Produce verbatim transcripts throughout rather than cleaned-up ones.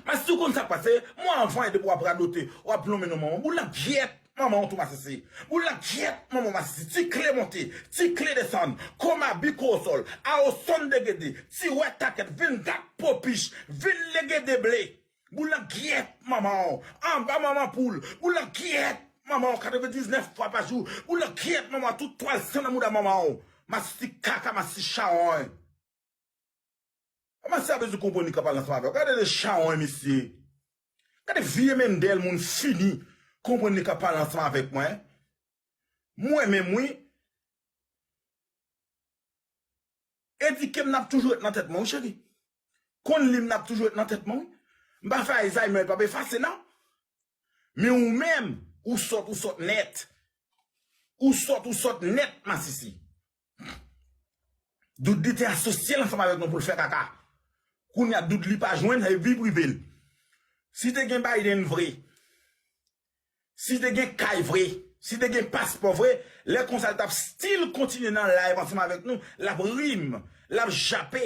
Masisi, ou konn sa k pase? Mwen, anvan e depi w ap radote, w ap lonmen non manman. Boul nan gyèt manman w tou, Masisi. Boul nan gyèt manman w, Masisi. Ti kle monte, ti kle desann. Koma, biko osòl. Awo, sòn degede. Ti wè takèt, vin gat popich, vin legede ble. Boul nan gyèt manman w. Anba manman poul. Boul nan gyèt manman w. Katrevendiznèf fwa pa jou. Boul nan gyèt manman w. Tout twal san nan mouda manman w. Masisi kaka, Masisi chawony. Kòman sa bezwen konprann li k ap pale ansanm avè w? Gade de chawony, mesye. Gade vye mendèl moun fini. Konprann li k ap pale ansanm avèk mwen. Mwen menm, wi. Edike m n ap toujou ret nan tèt mwen, wi, cheri. Konn li m n ap toujou ret nan tèt mwen, wi. M pa fè Alzheimer, li p ap efase, non. Men ou menm, ou sòt, ou sòt nèt. Ou sòt, ou sòt nèt, Masisi. Dudly te asosye l ansanm avèk nou pou l fè kaka. Kounye a, Dudly pa jwenn, sa vle di vi prive l. Si te gen Biden vre, si te gen kay vre, si te gen paspò vre, lè konsa l t ap still kontinye nan live ansanm avèk nou, l ap ri m, l ap jape.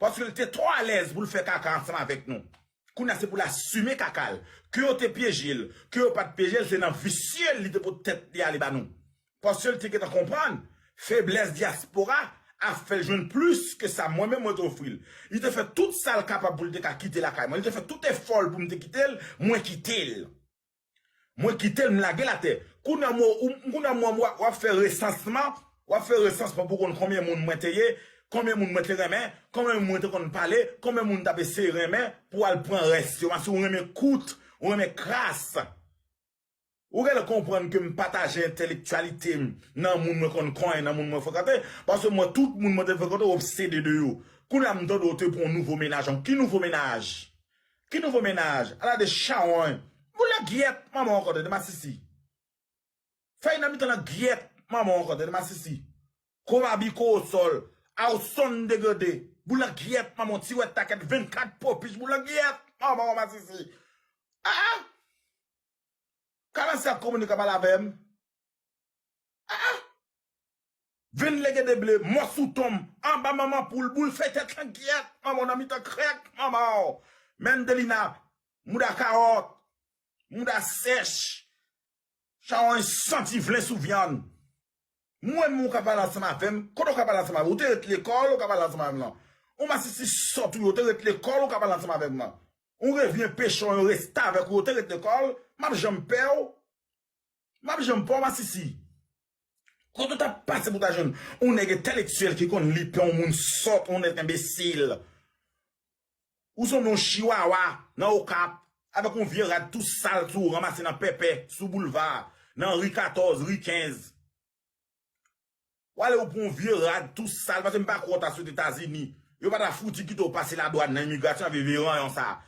Paske l te twò alèz pou l fè kaka ansanm avèk nou. Kounye a se pou l asime kaka l. Ke yo te pyeje l, ke yo pa t pyeje l, se nan visye l li te pot tèt li ale ba nou. Paske l te gentan konprann, feblès dyaspora ap fè l jwenn plis ke sa mwen menm mwen te ofri l. Li te fè tout sa l kapab pou l te ka kite lakay mwen. Li te fè tout efò l pou m te kite l, mwen kite l. Mwen kite l, m lage l atè. Kounye a mwen, ou- kounye a mwen, w ap, w ap fè resansman, w ap fè resansman pou konn konbyen moun mwen te ye, konbyen moun mwen te renmen, konbyen moun mwen te konn pale, konbyen moun t ap eseye renmen, pou w al pran rès yo. Paske ou renmen kout, ou renmen kras. Ou genlè konprann ke m pataje entèlektyalite m nan moun mwen konn konnen, nan moun mwen frekante, paske mwen, tout moun mwen te frekante, obsede de yo. Kounye a m tande w te pran yon nouvo mennaj. Ki nouvo mennaj? Ki nouvo mennaj? Ala de chawony. Boul nan gyèt manman w ankò, tande, Masisi. Fèy nan mitan nan gyèt manman w ankò, tande, Masisi. Koma, biko osòl. Aw, sòn degode. Boul nan gyèt manman w, ti wè takèt, vennkat popich. Boul nan gyèt manman w, Masisi. Ah! Kòmanse ap kominike, pale avè m. Ah! Vin legede ble, mò sou tonm, anba manman poul, boul fè tèt lan gyèt manman w, nan mitan krèk manman w. Mendelina, mouda kawòt, mouda sèch, chawony santi vlen sou vyann. Mwen menm ou ka pale ansanm avè m, kote w ka pale ansanm avè m? Ou te ret lekòl, ou ka pale ansanm avè m lan. Ou masisi sòt ou yo, ou te ret lekòl, ou ka pale ansanm avè m lan. Ou revyen pechon yo, restavèk ou yo, ou te ret lekòl, m ap janm pè w. M ap janm pè w, masisi. Kote w t ap pase pou w ta jwenn yon nèg entèlektyèl ki konn li pè yon moun sòt, yon nèg enbesil? Ou sanble yon chiwawa nan Okap, avèk yon vye rad tou sal sou ou, ranmase nan Pèpè, sou boulva, nan ri katòz, ri kenz. W ale ou pran yon vye rad tou sal, paske m pa kwè w ta sot Etazini. Yo pa ta fouti kite w pase ladwàn nan imigrasyon avèk vye ranyon sa.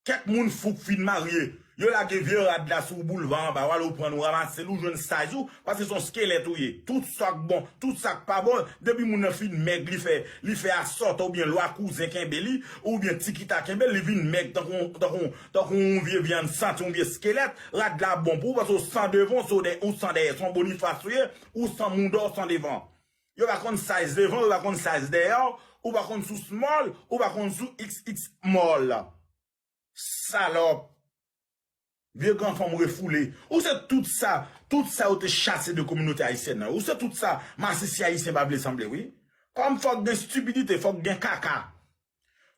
Kèk moun fou k fin marye, yo lage vye rad la sou boulva anba, w ale w pran l, ou ranmase l, ou jwenn size ou, paske se yon skelèt ou ye. Tout sa k bon, tout sa k pa bon, depi moun nan fin mèg, li fè, li fè asòtè oubyen lwa kouzen kenbe li, oubyen tikita kenbe l, li vin mèg tankou, tankou, tankou yon vye vyann santi, yon vye skelèt, rad la bon pou ou, paske ou san devan, ou san dèyè, ou san dèyè, se yon Bonifas ou ye, ou san mouda, ou san devan. Yo pa konn size devan, yo pa konn size dèyè, ou pa konn si w small, ou pa konn si w X X mall. Salòp. Vye granfanm refoule. Ou se tout sa, tout sa yo te chase de kominote ayisyèn nan. Ou se tout sa masisi ayisyen pa vle sanble, wi. Kòm fòk gen stipidite, fòk gen kaka.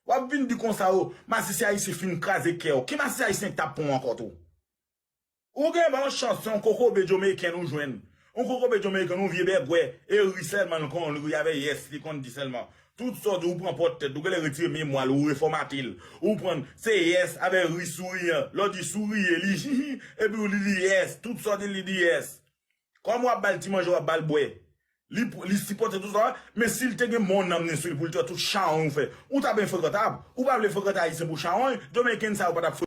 W ap vin di konsa, o, masisi ayisyen fin kraze kè w. Ki masisi ayisyen k t ap pran w ankò tou? Ou gen ban yon chans, se yon kokobe Jamaican ou jwenn. Yon kokobe Jamaican, yon vye bègwè, e ri sèlman l konn ri avè yes, li konn di sèlman. Tout sa w di, ou pran pòt tèt, ou genlè retire memwa l, ou refòmate l. Ou pran, se yes, avè ri souriyan, lè w di souriye, li hihi, epi ou li di yes, tout sa w di, li di yes. Kòm w ap ba l ti manje, w ap ba l bwè. Li, li sipòte tout sa, men si l te gen bon nanm li sou li pou l te wè tout chawony ou fè, ou ta byen frekantab. Ou pa vle frekante ayisyen pou chawony, Dominiken sa yo pa t ap